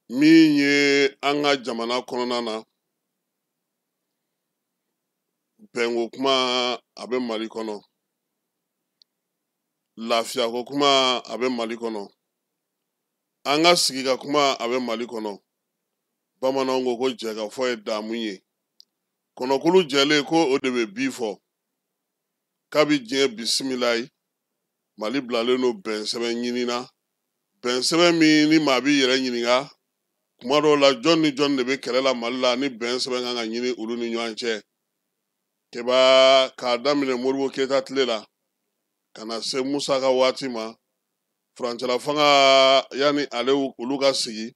Min ye an ka jamana kɔnɔna na, bɛnko kuma a bɛ Mali kɔnɔ, lafiyako kuma a bɛ Mali kɔnɔ, an ka sigi ka kuma a bɛ Mali kɔnɔ. Bamananw ko ko jɛkafɔ ye damu ye, kɔnɔkulu jɛlen ko o de bɛ bi fɔ. Kabi diɲɛ bisimila ye, Mali bilalen don bɛn sɛbɛn ɲini na, bɛn sɛbɛn min ni maa b'i yɛrɛ ɲininka kuma dɔw la, jɔn ni jɔn de bɛ kɛlɛ la Mali la ni bɛn sɛbɛn kan ka ɲini olu ni ɲɔgɔn cɛ. Keba, k'a daminɛ Modibo Keyita tile la ka na se Musa ka waati ma, furancɛla fanga yanni ale olu ka sigi,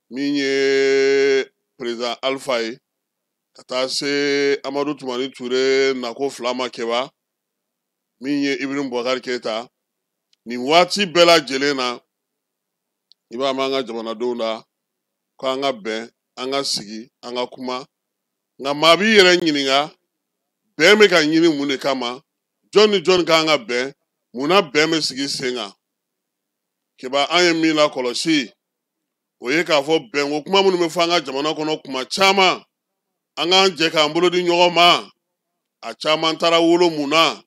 min ye président Alpha ye, ka taa se Amadu Tumani Ture nako fila ma. Keba, min ye Ibrahim Boubacar Keita, nin waati bɛɛ lajɛlen na, i b'a mɛn an ka jamanadenw la ko an ka bɛn, an ka sigi, an ka kuma. Nka maa b'i yɛrɛ ɲininka, bɛn bɛ ka ɲini mun de kama? Jɔn ni jɔn kan ka bɛn? Munna bɛn bɛ sigi sen kan? Keba, an ye min lakɔlɔsi, o ye k'a fɔ bɛnko kuma minnu bɛ fɔ an ka jamana kɔnɔ kuma caman, an k'an jɛ k'an bolo di ɲɔgɔn ma, a caman taara wolo mun na?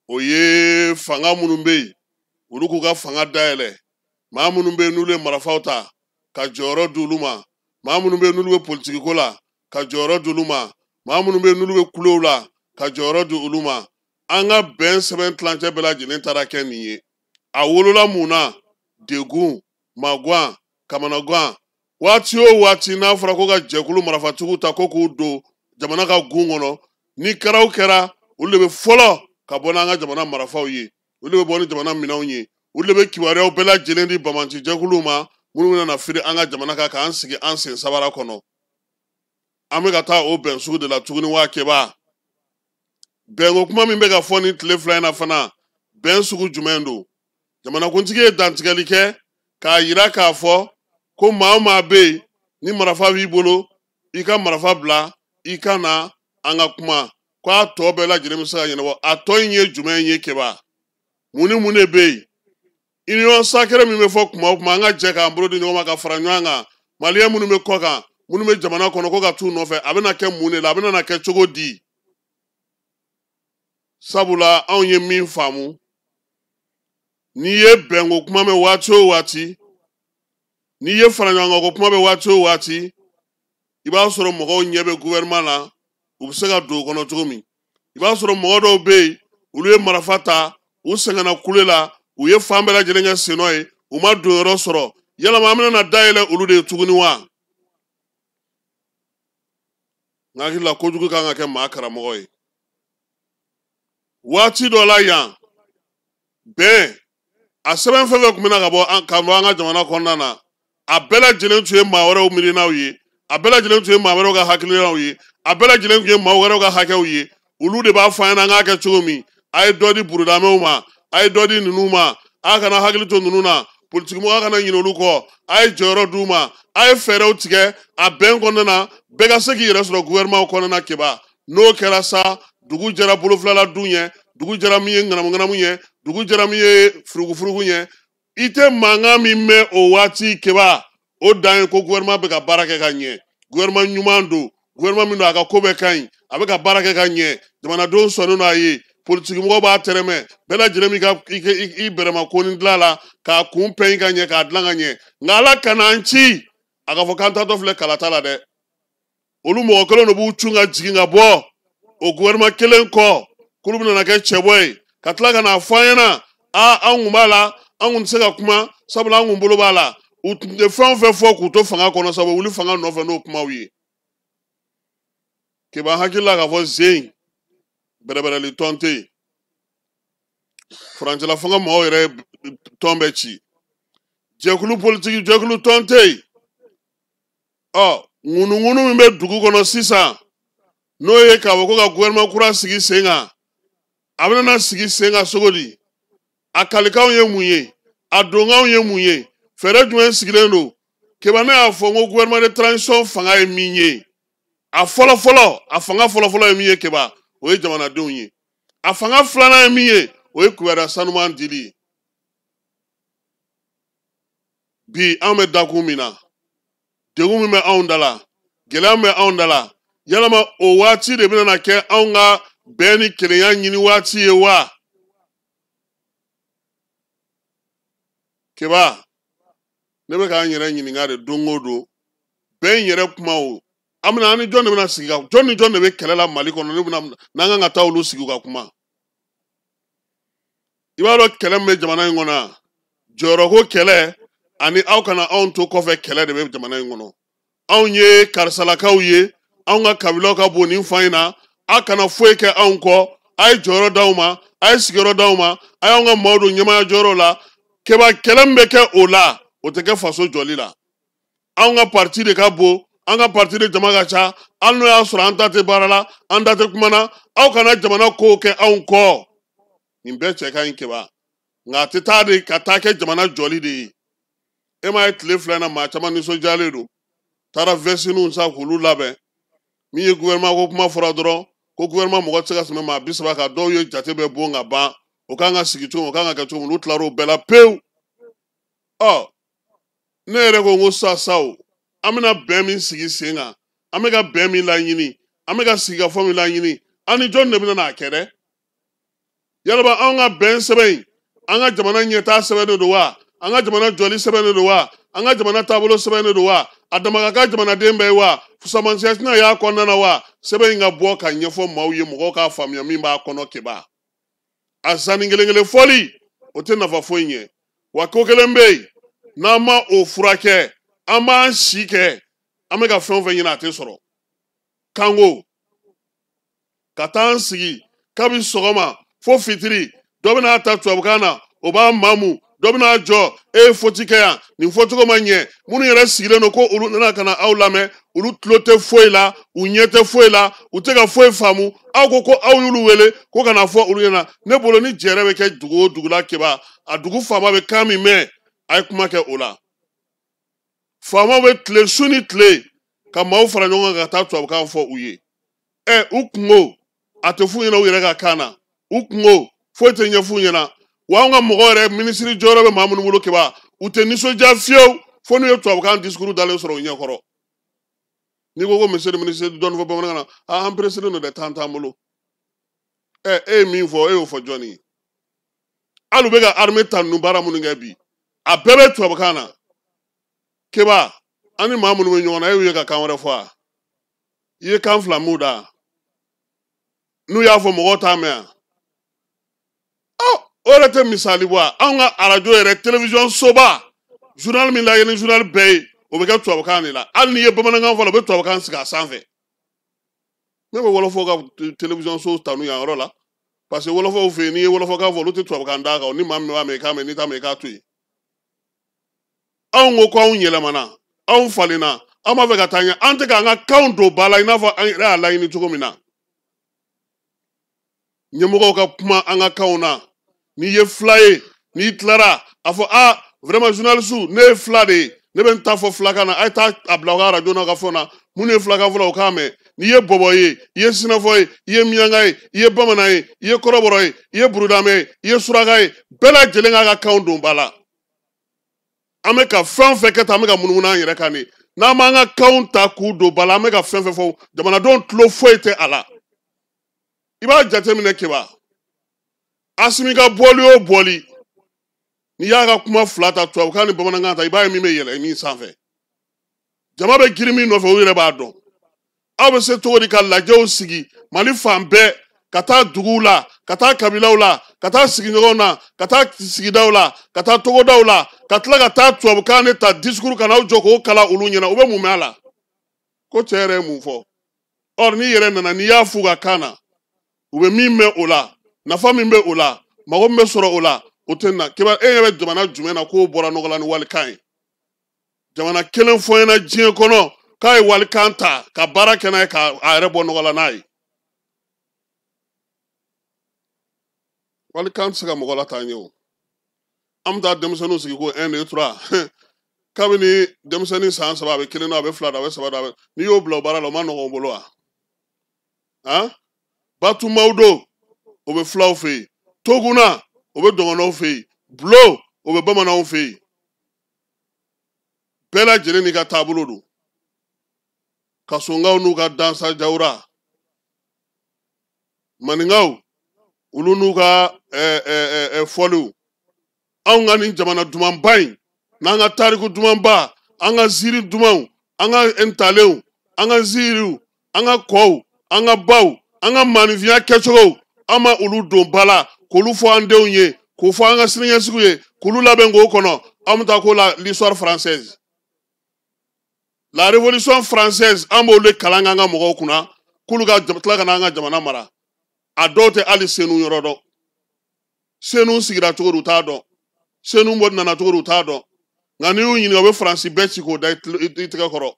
O ye fanga minnu bɛ yen, olu k'u ka fanga dayɛlɛ. Maa minnu bɛ yen n'olu ye marifaw ta, ka jɔyɔrɔ di olu ma. Maa minnu bɛ yen n'olu bɛ politikiko la, ka jɔyɔrɔ di olu ma. Maa minnu bɛ yen n'olu bɛ kulew la, ka jɔyɔrɔ di olu ma. An ka bɛn sɛbɛn tilancɛ bɛɛ lajɛlen taara kɛ nin ye. A wolola mun na? Degun, maguwan, kamanagan. Waati o waati n'a fɔra ko ka jɛkulu marifatigiw ta ko k'u don jamana ka gun kɔnɔ, ni kɛra o kɛra, olu de bɛ fɔlɔ ka bɔ n'an ka jamana marifaw ye, olu de bɛ bɔ ni jamana minɛnw ye, olu de bɛ kibaruyaw bɛɛ lajɛlen di banbaanci jɛkuluw ma minnu bɛna na firi an ka jamana kan k'an sigi an sen sabara kɔnɔ. An bɛ ka taa o bɛn sugu de la tuguni wa? Keba, bɛnko kuma min bɛ ka fɔ nin tile fila in na fana, bɛn sugu jumɛn don? Jamanakuntigi ye dantigɛli kɛ k'a yira k'a fɔ ko maa o maa bɛ yen ni marifa b'i bolo, i ka marifa bila, i ka na an ka kuma, ko a tɔ bɛɛ lajɛlen bɛ se ka ɲɛnabɔ. A tɔ in ye jumɛn ye? Keba, mun ni mun de bɛ yen? Union sacrée min bɛ fɔ kuma o kuma, an ka jɛ k'an bolo di ɲɔgɔn ma ka fara ɲɔgɔn kan, maliyɛn minnu bɛ kɔ kan, minnu bɛ jamana kɔnɔ, ko ka t'u nɔfɛ, a bɛna kɛ mun de la? A bɛna kɛ cogo di? Sabula anw ye min faamu, n'i ye bɛnko kuma mɛn waati o waati, n'i ye faraɲɔgɔnkanko kuma mɛn waati o waati, i b'a sɔrɔ mɔgɔw ɲɛ bɛ gouvernement la, u bɛ se ka don o kɔnɔ cogo min. I b'a sɔrɔ mɔgɔ dɔw bɛ yen, olu ye marifa ta, u sɛgɛnna kule la, u ye fan bɛɛ lajɛlen kɛ sennɔ ye, u ma don yɔrɔ sɔrɔ. Yalama an bɛna na dayɛlɛ olu de ye tuguni wa? N hakili la, kojugu kan ka kɛ maa karamɔgɔ ye waati dɔ la yan. Bɛn a sɛbɛn fɛn fɛn tun bɛna ka bɔ an ka jamana kɔnɔna na, a bɛɛ lajɛlen tun ye maa wɛrɛw miirinaw ye, a bɛɛ lajɛlen tun ye maa wɛrɛw ka hakilinaw ye, a bɛɛ lajɛlen tun ye maa wɛrɛw ka hakɛw ye. Olu de b'a fɔ an ɲɛna an k'a kɛ cogo min. A ye dɔ di burudamɛw ma, a ye dɔ di ninnu ma, a kana hakili to ninnu na, politikimɔgɔ kana ɲinɛ olu kɔ, a ye jɔyɔrɔ d'u ma, a ye fɛɛrɛw tigɛ a bɛn kɔnɔna na, bɛɛ ka se k'i yɛrɛ sɔrɔ gouvernement kɔnɔna na. Keba, n'o kɛra sa, dugu jɛra bolofilala dun ɲɛ, dugu jɛra min ye ŋanamu ŋanamu ɲɛ, dugu jɛra min ye furugufurugu ɲɛ, i tɛ mankan min mɛn o waati. Keba, o dan ye ko gouvernement bɛ ka baara kɛ ka ɲɛ, gouvernement ɲuman don, gouvernement min don, a ka ko bɛɛ ka ɲi, a bɛ ka baara kɛ ka ɲɛ, jamanadenw sɔnnen don a ye, politikimɔgɔw b'a tɛrɛmɛ, bɛɛ lajɛlen b'i ka i bɛrɛma ko ni dilan la k'a kun pɛn ka ɲɛ, k'a dilan ka ɲɛ. Nka Ala kana an ci a ka fɔ k'an taatɔ filɛ kalata la dɛ, olu mɔgɔ kelen de b'u cun ka jigin ka bɔ o gouvernement kelen kɔ k'olu bɛna kɛ cɛbɔ ye, ka tila ka n'a fɔ an ɲɛna: aa, an kun b'a la, an kun tɛ se ka kuma, sabula an kun bolo b'a la. U tun tɛ fɛn o fɛn fɔ k'u to fanga kɔnɔ sa, u bɛ wuli fanga nɔfɛ n'o kumaw ye. Keba, hakili la k'a fɔ zen bɛrɛbɛrɛli tɔn tɛ yen, furancɛla fanga mɔgɔw yɛrɛ tɔn bɛ ci, jɛkulu politiki jɛkulu tɔn tɛ yen. Ɔ ŋunuŋunu min bɛ dugu kɔnɔ sisan, n'o ye k'a fɔ ko ka gouvernement kura sigi sen kan, a bɛna na sigi sen kan cogo di? A kalikanw ye mun ye? A donkanw ye mun ye? Fɛɛrɛ jumɛn sigilen don? Keba, ne y'a fɔ n ko gouvernement de transition fanga ye min ye, a fɔlɔ fɔlɔ, a fanga fɔlɔ fɔlɔ ye min ye, Keba, o ye jamanadenw ye. A fanga filanan ye min ye, o ye kibaruya sanuman dili ye. Bi an bɛ dakun min na, Degun min bɛ anw da la, gɛlɛya min bɛ anw da la, yalama o waati de bɛna kɛ anw ka bɛn ni kelenya ɲini waati ye wa? Keba, ne bɛ k'an yɛrɛ ɲininka de don o don, bɛn yɛrɛ kuma o, an bɛna an ni jɔn de bɛna sigi ka, jɔn ni jɔn de bɛ kɛlɛ la Mali kɔnɔ, ne bɛna n'an kan ka taa olu sigi u ka kuma. I b'a dɔn kɛlɛ min bɛ jamana in kɔnɔ yan, jɔyɔrɔko kɛlɛ ani aw kana anw to kɔfɛ kɛlɛ de bɛ jamana in kɔnɔ. Anw ye karisalakaw ye, anw ka kabilaw ka bon nin fan in na, aw kana foyi kɛ anw kɔ, a ye jɔyɔrɔ d'anw ma, a ye sigiyɔrɔ d'anw ma, a y'anw ka maaw don ɲɛmaaya jɔyɔrɔ la. Keba, kɛlɛ min bɛ kɛ o la, o tɛ kɛ faso jɔli la. Anw ka parti de ka bon, an ka parti de jama ka ca, hali n'o y'a sɔrɔ an ta tɛ baara la, an ta tɛ kuma na, aw kana jamana kow kɛ anw kɔ. Nin bɛɛ cɛ ka ɲi Keba, nka a tɛ taa de ka taa kɛ jamana jɔli de ye. E m'a ye tile fila in na maa caman nisɔndiyalen don, taara vɛsiniw san k'olu labɛn. Min ye gouvernement ko kuma fɔra dɔrɔn, ko gouvernement mɔgɔ tɛ se ka tɛmɛ maa 30 kan, dɔw ye jate bɛɛ bon ka ban, o kan ka sigi cogo min, o kan ka kɛ cogo min, olu tilar'o bɛɛ la pewu. Ɔ, ne yɛrɛ ko n ko sa sa o, an bɛna bɛn min sigi sen kan, an bɛ ka bɛn min laɲini, an bɛ ka sigikafɔ min laɲini, an ni jɔn de bɛna n'a kɛ dɛ? Yalima anw ka bɛn sɛbɛn in, an ka jamana ɲɛtaa sɛbɛn de don wa? An ka jamana jɔli sɛbɛn de don wa? An ka jamana taabolo sɛbɛn de don wa? A dama ka kan jamanaden bɛɛ ye wa? Fusamanciya tɛna y'a kɔnɔna na wa? Sɛbɛn in ka bɔ ka ɲɛfɔ maaw ye, mɔgɔw k'a faamuya min b'a kɔnɔ. Keba, a sanni kelen kelen fɔli, o tɛ nafa foyi ɲɛ. Wa ko kelen bɛ yen, n'an ma o furakɛ, an b'an si kɛ, an bɛ ka fɛn o fɛn ɲini, a tɛ sɔrɔ. Kanko ka taa an sigi kabi sɔgɔma fo fitiri, dɔ bɛna ta tubabukan na, o b'a mamu, dɔ bɛna jɔ, e ye foti kɛ yan, nin fɔcogo ma ɲɛ. Minnu yɛrɛ sigilen don ko olu nana ka na aw lamɛn, olu tulo tɛ foyi la, u ɲɛ tɛ foyi la, u tɛ ka foyi faamu. Aw ko ko aw y'olu wele ko ka na fɔ olu ɲɛna. Ne bolo ni jɛrɛ bɛ kɛ dugu o dugu la Keba, a dugu faama bɛ kan min mɛn, a ye kuma kɛ o la. Faamaw bɛ tile su ni tile ka maaw fara ɲɔgɔn kan ka taa tubabukan fɔ u ye. Ɛ, u kungo a tɛ f'u ɲɛna u yɛrɛ ka kan na, u kungo foyi tɛ ɲɛf'u ɲɛna. Wa anw ka mɔgɔ yɛrɛ minisiri jɔyɔrɔ bɛ maa minnu bolo Keba, u tɛ nisɔndiya fiyewu fo n'u ye tubabukan discours dalen sɔrɔ u ɲɛkɔrɔ. N'i ko ko monsieur le ministre dɔɔni fɔ bamanankan na, aa an pressé don dɛ, temps t'an bolo. Ɛ, e ye min fɔ, e y'o fɔ jɔnni ye? Hali u bɛ ka armée ta ninnu baara minnu kɛ bi, a bɛɛ bɛ tubabukan na. Keba, an ni maa minnu bɛ ɲɔgɔn na, e y'u ye ka kan wɛrɛ fɔ wa? I ye kan fila m'u da, n'u y'a fɔ mɔgɔw t'a mɛn yan. Ɔ, o yɛrɛ tɛ misali bɔ wa? Anw ka arajo yɛrɛ, télévision soba, journal min lajɛ ni journal bɛɛ ye, o bɛ kɛ tubabukan de la. Hali n'i ye bamanankan fɔ la, u bɛ tubabukan sigi a sanfɛ. Ne bɛ wɔlɔfɔw ka télévision so tanu yan yɔrɔ la, parce que wɔlɔfɔw fɛ yen, n'i ye wɔlɔfɔkan fɔ, olu tɛ tubabukan d'a kan. Ni maa min b'a mɛn, i k'a mɛn, n'i t'a mɛn, i k'a to yen. Anw ko ko anw yɛlɛmana, anw falenna, an b'a fɛ ka taa ɲɛ, an tɛ k'an ka kanw don ba la i n'a fɔ an yɛrɛ y'a laɲini cogo min na. Ɲɛmɔgɔw ka kuma an ka kanw na. N'i ye fila ye, n'i tilara a fɔ, a vraiment journaliste, ne ye fila de ye, ne bɛ n ta fɔ filakan na, a ye taa a bila aw ka arajo n'aw ka fɛnw na, minnu ye filakan fɔlɔ, o k'a mɛn. N'i ye bɔbɔ ye, i ye sinafɔ ye, i ye miyanka ye, i ye bamanan ye, i ye kɔrɔbɔrɔ ye, i ye burudamɛ ye, i ye suraka ye, bɛɛ lajɛlen k'a ka kanw don ba la. An bɛ ka fɛn o fɛn kɛ tan, an bɛ ka munumunu an yɛrɛ kan de. N'an m'an ka kanw ta k'u don ba la, an bɛ ka fɛn fɛn fɔ, jamanadenw tulo foyi tɛ a la. I b'a jateminɛ Keba, Asimi ka bɔli o bɔli, n'i y'a ka kuma fila ta tubabukan ni bamanankan ta, i b'a ye min bɛ yɛlɛ min sanfɛ. Jama bɛ girin min nɔfɛ, u yɛrɛ b'a dɔn. Aw bɛ se cogo di ka lajɛw sigi Mali fan bɛɛ, ka taa duguw la, ka taa kabilaw la, ka taa sigiɲɔgɔnw na, ka taa sigidaw la, ka taa togodaw la, ka tila ka taa tubabukan de ta discours ka n'aw jɔ k'o kalan olu ɲɛna, u bɛ mun mɛn a la? Ko cɛ yɛrɛ ye mun fɔ? Or n'i yɛrɛ nana, n'i y'a f'u ka kan na, u bɛ min mɛn o la, nafa min bɛ o la, mago min bɛ sɔrɔ o la, o tɛ na. Keba, e ɲɛ bɛ jamana jumɛn na k'o bɔra nɔgɔ la ni walikan ye? Jamana kelen fɔ ɲɛna diɲɛ kɔnɔ k'a ye walikan ta ka baara kɛ n'a ye k'a yɛrɛ bɔ nɔgɔ la n'a ye. Walikan tɛ se ka mɔgɔ lataa ɲɛ o. An bɛ taa denmisɛnninw sigi ko 1 2 3, kabini denmisɛnnin san 3, a bɛ kelen dɔn, a bɛ fila dɔn, a bɛ saba dɔn, a bɛ n'i y'o bila o baara la, o ma nɔgɔn o bolo wa? Han, Batumawdo, o bɛ filaw fɛ yen, Toguna, o bɛ dɔgɔnɔw fɛ yen, Bulo, o bɛ bamananw fɛ yen. Bɛɛ lajɛlen n'i ka taabolo don. Kasongaw n'u ka dansa jawura, maninkaw olu n'u ka fɔliw. Anw ka nin jamana dumanba in n'an ka tariku dumanba, an ka ziiri dumanw, an ka ntalenw, an ka ziiriw, an ka kɔw, an ka baw, an ka maanifinya kɛcogow, an ma olu don ba la k'olu fɔ an denw ye, k'o fɔ an ka siniɲɛsigiw ye, k'olu labɛn k'o kɔnɔ. An bɛ taa ko la l'histoire française, la révolution française, an b'olu de kalan k'an ka mɔgɔw kunna k'olu ka tila ka n'an ka jamana mara. A dɔw tɛ hali Senu yɔrɔ dɔn, Senu sigira cogo di u t'a dɔn, Senu bɔ nana cogo di u t'a dɔn. Nka n'i y'u ɲininka, u bɛ Faransi bɛɛ ci k'o da i tɛgɛ kɔrɔ.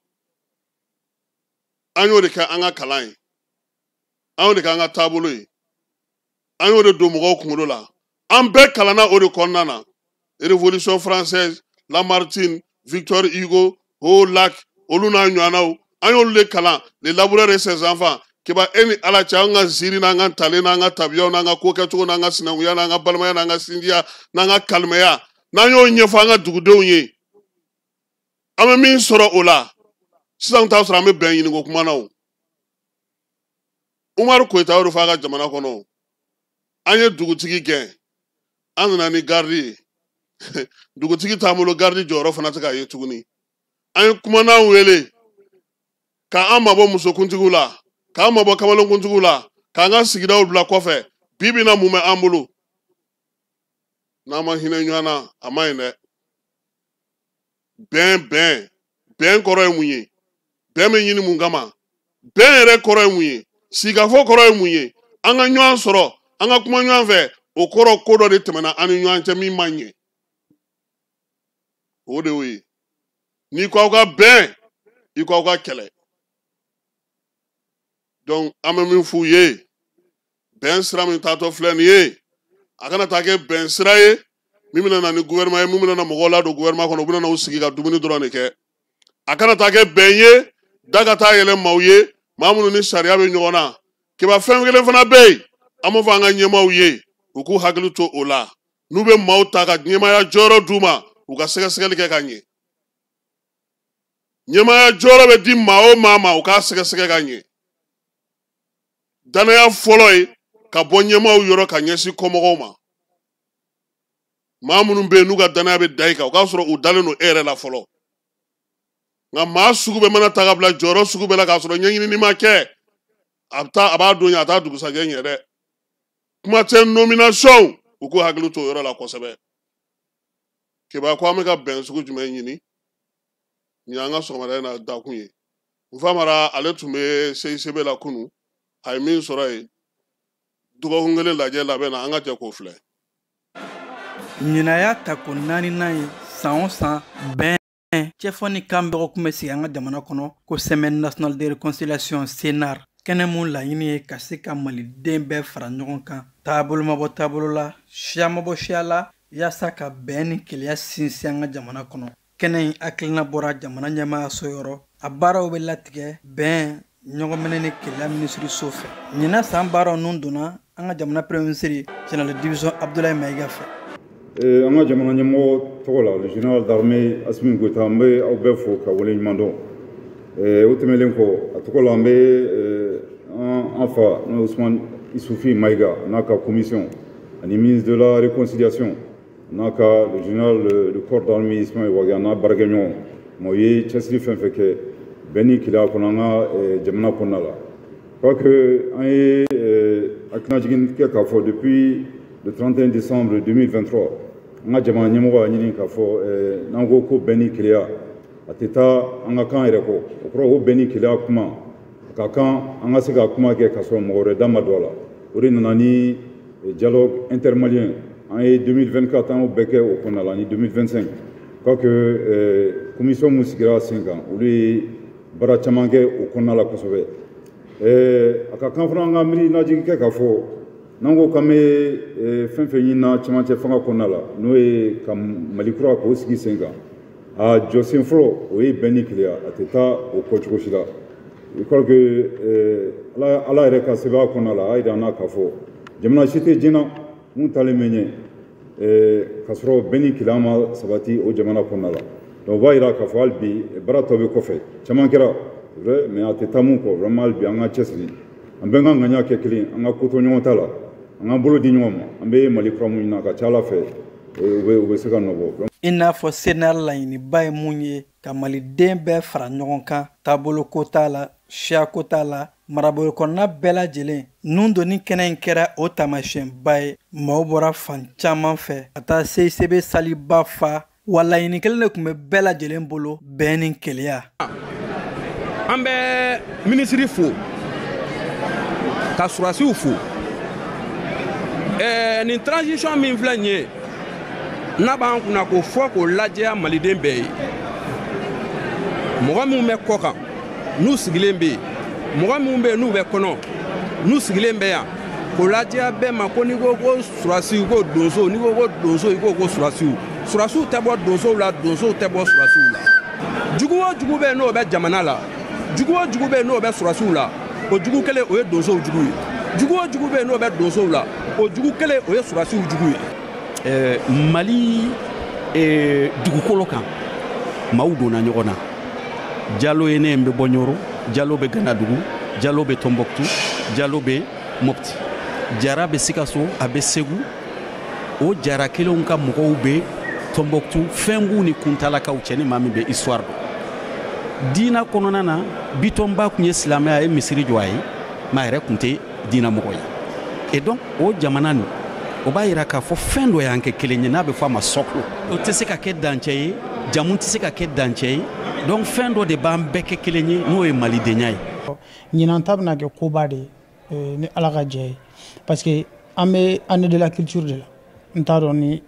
An y'o de kɛ an ka kalan ye, an y'o de kɛ an ka taabolo ye, an y'o de don mɔgɔw kunkolo la. An bɛɛ kalanna o de kɔnɔna na. Révolution française, Lamartine, Victor Hugo, Haut-Lac, olu n'a ɲɔgɔnnaw, an y'olu de kalan. Les laboureurs et ses enfants. Keba e ni Ala cɛ, an ka ziiri n'an ka ntalen n'an ka tabiyaw n'an ka ko kɛcogo n'an ka sinankunya n'an ka balimaya n'an ka sinjiya n'an ka kalimaya, n'an y'o ɲɛfɔ an ka dugudenw ye, an bɛ min sɔrɔ o la sisan t'a sɔrɔ an bɛ bɛn ɲini ko kuma na o. Umaru Koyita y'o de fɔ a ka jamana kɔnɔ. An ye dugutigi gɛn, an nana ni garidi ye. Dugutigi t'an bolo, garidi jɔyɔrɔ fana tɛ k'a ye tuguni. An ye kumandan wele k'an mabɔ musokuntigiw la, k'an mabɔ kamalenkuntigiw la, k'an ka sigidaw bila kɔfɛ. Bi bi in na, mun bɛ an bolo? N'an ma hinɛ ɲɔgɔn na, a ma ɲi dɛ. Bɛn, bɛn, bɛn kɔrɔ ye mun ye? Bɛn bɛ ɲini mun kama? Bɛn yɛrɛ kɔrɔ ye mun ye? Sigikafɔ kɔrɔ ye mun ye? An ka ɲɔgɔn sɔrɔ, an ka kuma ɲɔgɔn fɛ, o kɔrɔ ko dɔ de tɛmɛna an ni ɲɔgɔn cɛ min man ɲɛ. O de y'o ye. N'i ko aw ka bɛn, i ko aw ka kɛlɛ. Donc an bɛ min f'u ye, bɛn sira min taatɔ filɛ nin ye, a kana taa kɛ bɛn sira ye min bɛna na ni gouvernement ye, min bɛna na mɔgɔw ladon gouvernement kɔnɔ, u bɛna na u sigi ka dumuni dɔrɔn de kɛ. A kana taa kɛ bɛn ye da ka taa yɛlɛ maaw ye, maa minnu ni sariya bɛ ɲɔgɔn na. Keba fɛn kelen fana bɛ yen, an b'o fɔ an ka ɲɛmaaw ye, u k'u hakili to o la. N'u bɛ maaw ta ka ɲɛmaaya jɔyɔrɔ d'u ma, u ka sɛgɛsɛgɛli kɛ ka ɲɛ. Ɲɛmaaya jɔyɔrɔ bɛ di maa o maa ma, u k'a sɛgɛsɛgɛ ka ɲɛ. Danaya fɔlɔ ye ka bɔ ɲɛmaaw yɔrɔ ka ɲɛsin kɔmɔgɔw ma. Maa minnu bɛ yen n'u ka danaya bɛ da i kan, o k'a sɔrɔ u dalen don e yɛrɛ la fɔlɔ. Nka maa sugu bɛɛ mana ta ka bila jɔyɔrɔ sugu bɛɛ la k'a sɔrɔ ɲɛɲinini ma kɛ, a bɛ taa a b'a don ɲɛ, a t'a dugusajɛ ɲɛ dɛ. Kuma tɛ nomination, u k'u hakili to o yɔrɔ la kosɛbɛ. Keba ko an bɛ ka bɛn sugu jumɛn ɲini? Nin y'an ka sɔgɔmada in na dakun ye. Nfamara ale tun bɛ CICB la kunun, a ye min sɔrɔ yen, dɔgɔkun kelen lajɛ labɛn na, an ka jɛ k'o filɛ. Ɲinan y'a tako naaninan ye san o san bɛn cɛfɔ ni kan dɔgɔkun bɛ sigi an ka jamana kɔnɔ ko Semaine nationale de réconciliation SENAR. Kɛnɛ mun laɲini ye ka se ka maliden bɛɛ fara ɲɔgɔn kan, taabolo ma bɔ taabolo la, siya ma bɔ siya la, yaasa ka bɛn ni kelenya sinsin an ka jamana kɔnɔ. Kɛnɛ in hakilina bɔra jamana ɲɛmaayaso yɔrɔ. A baaraw bɛ latigɛ bɛn, ɲɔgɔnminɛ ni kelenya minisiriso fɛ. Ɲinan san baaraw nun donna an ka jamana premier ministre général de division Abdoulaye Maïga fɛ. An ka jamana ɲɛmɔgɔ tɔgɔ la, le général d'armée Assimi Goïta, an bɛ aw bɛɛ fo ka waleɲuman dɔn. O tɛmɛnen kɔ, a tɔgɔ la, an bɛ an fa n'o Ousmane Issoufi Maïga n'a ka commission ani ministre de la réconciliation n'a ka le général de corps d'armée Ismaël Wagué n'a baarakɛɲɔgɔn ma, u ye cɛsiri fɛn fɛn kɛ bɛn ni kelenya kɔnɔ an ka jamana kɔnɔna la. Je crois que an ye hakilinajigin kɛ k'a fɔ depuis le 31 décembre 2023, an ka jamana ɲɛmɔgɔ y'a ɲini k'a fɔ n'an ko ko bɛn ni kelenya, a tɛ taa an ka kan yɛrɛ kɔ. O kɔrɔ ko bɛn ni kelenya kuma, a ka kan an ka se ka kuma kɛ k'a sɔrɔ mɔgɔ wɛrɛ da ma don a la. O de nana ni dialogue intermalien. An ye 2024, an y'o bɛɛ kɛ o kɔnɔna la, ani 2025. Je crois que commission mun sigira sen kan, olu ye baara caman kɛ o kɔnɔna la kosɛbɛ. A ka kan fana an ka miirinajigin kɛ k'a fɔ n'an ko k'an bɛ fɛn fɛn ɲinina cɛmancɛ fanga kɔnɔna la, n'o ye ka Mali kura k'o sigi sen kan, a jɔsen fɔlɔ o ye bɛn ni kelenya, a tɛ taa o kɔ cogo si la. Je crois que Ala yɛrɛ ka sɛbɛn kɔnɔna la, a yira an na k'a fɔ jamana si tɛ diɲɛ na mun taalen bɛ ɲɛ k'a sɔrɔ bɛn ni kelenya ma sabati o jamana kɔnɔna la. Donc o b'a yira k'a fɔ hali bi baara tɔ bɛ kɔfɛ, caman kɛra. Vrai, mais a tɛ taa mun kɔ, vraiment, hali bi an ka cɛsiri, an bɛɛ ka ŋaniya kɛ kelen, an ka ko to ɲɔgɔn ta la, an k'an bolo di ɲɔgɔn ma. An bɛ Mali kura mun ɲini, a ka ca Ala fɛ u bɛ se ka nɔ bɔ. I n'a fɔ CNAR laɲiniba ye mun ye, ka maliden bɛɛ fara ɲɔgɔn kan, taabolo ko t'a la, siya ko t'a la, marabolo kɔnɔna bɛɛ lajɛlen nun donni kɛnɛ in kɛra o taamasiyɛnba ye. Maaw bɔra fan caman fɛ ka taa CICB saliba fa wa. Laɲini kelen de tun bɛ bɛɛ lajɛlen bolo: bɛn ni kelenya. An bɛ minisiri fo ka surasiw fo. Nin transition min filɛ nin ye, n'a b'an kunna k'o fɔ k'o lajɛya maliden bɛɛ ye, mɔgɔ minnu bɛ kɔ kan n'u sigilen bɛ yen, mɔgɔ minnu bɛ yen n'u bɛ kɔnɔ n'u sigilen bɛ yan, k'o lajɛya bɛɛ ma ko n'i ko ko surasiw, ko donso, n'i ko ko donso, i ko ko surasiw. Surasiw tɛ bɔ donsow la, donsow tɛ bɔ surasiw la. Jugu o jugu bɛ yen n'o bɛ jamana la, jugu o jugu bɛ yen n'o bɛ surasiw la, o jugu kelen o ye donsow jugu ye. Jugu o jugu bɛ yen n'o bɛ donsow la, o jugu kelen o ye surasiw jugu ye. Mali dugukolo kan, maaw donna ɲɔgɔn na. Jalo ye ne bɛ bɔ Ɲoro, Jalo bɛ Ganadugu, Jalo bɛ Tɔnbɔkutu, Jalo bɛ Mopti, Jara bɛ Sikaso, a bɛ Segu. O Jara kelenw ka mɔgɔw bɛ Tɔnbɔkutu. Fɛn b'u ni kuntalakaw cɛ. Ni maa min bɛ histoire dɔn diina kɔnɔna na, Bitɔnba tun ye silamɛ, a ye misiri jɔ a ye, mais a yɛrɛ tun tɛ diinamɔgɔ ye. Et donc o jamana nin, o b'a yira k'a fɔ fɛn dɔ y'an kɛ kelen ye, n'a bɛ fɔ a ma socle. O tɛ se ka kɛ dancɛ ye, jamu tɛ se ka kɛ dancɛ ye. Donc fɛn dɔ de b'an bɛɛ kɛ kelen ye, n'o ye malidenya ye. Ɲinan ta bɛna kɛ koba de ye ni Ala ka jɛ ye, parce que an bɛ année de la culture de la. N t'a dɔn ni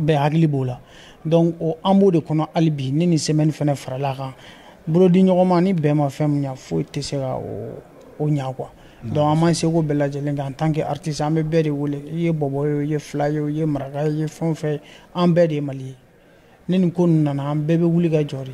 bɛɛ hakili b'o la. Donc o an b'o de kɔnɔ hali bi. Ni nin semaine fɛnɛ farala kan, bolodi ɲɔgɔn ma ni bɛn ma fɛn min ɲa, foyi tɛ se ka o ɲa quoi. Donc an m'an seko bɛɛ lajɛlen kɛ en tant que artiste. An bɛ bɛɛ de wele, i ye bɔbɔ ye o, i ye fila ye o, i ye maraka ye, i ye fɛn o fɛn ye, an bɛɛ de ye Mali ye. Ni nin ko ninnu nana, an bɛɛ bɛ wuli ka jɔ de.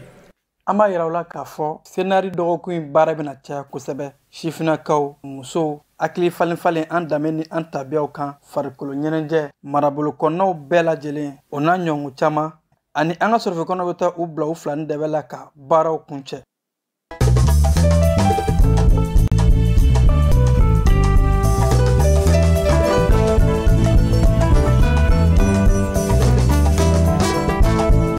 An b'a yira u la k'a fɔ CNAR dɔgɔkun in baara bɛna caya kosɛbɛ. Sifinnakaw, musow hakili falen falen an danbe ni an tabiyaw kan, farikolo ɲɛnajɛ, marabolo kɔnɔnaw bɛɛ lajɛlen, o n'a ɲɔgɔn caman, ani an ka sɔrɔfɛ kɔnɔ bɛ taa u bila u fila ni dɛbɛ la ka baaraw kuncɛ.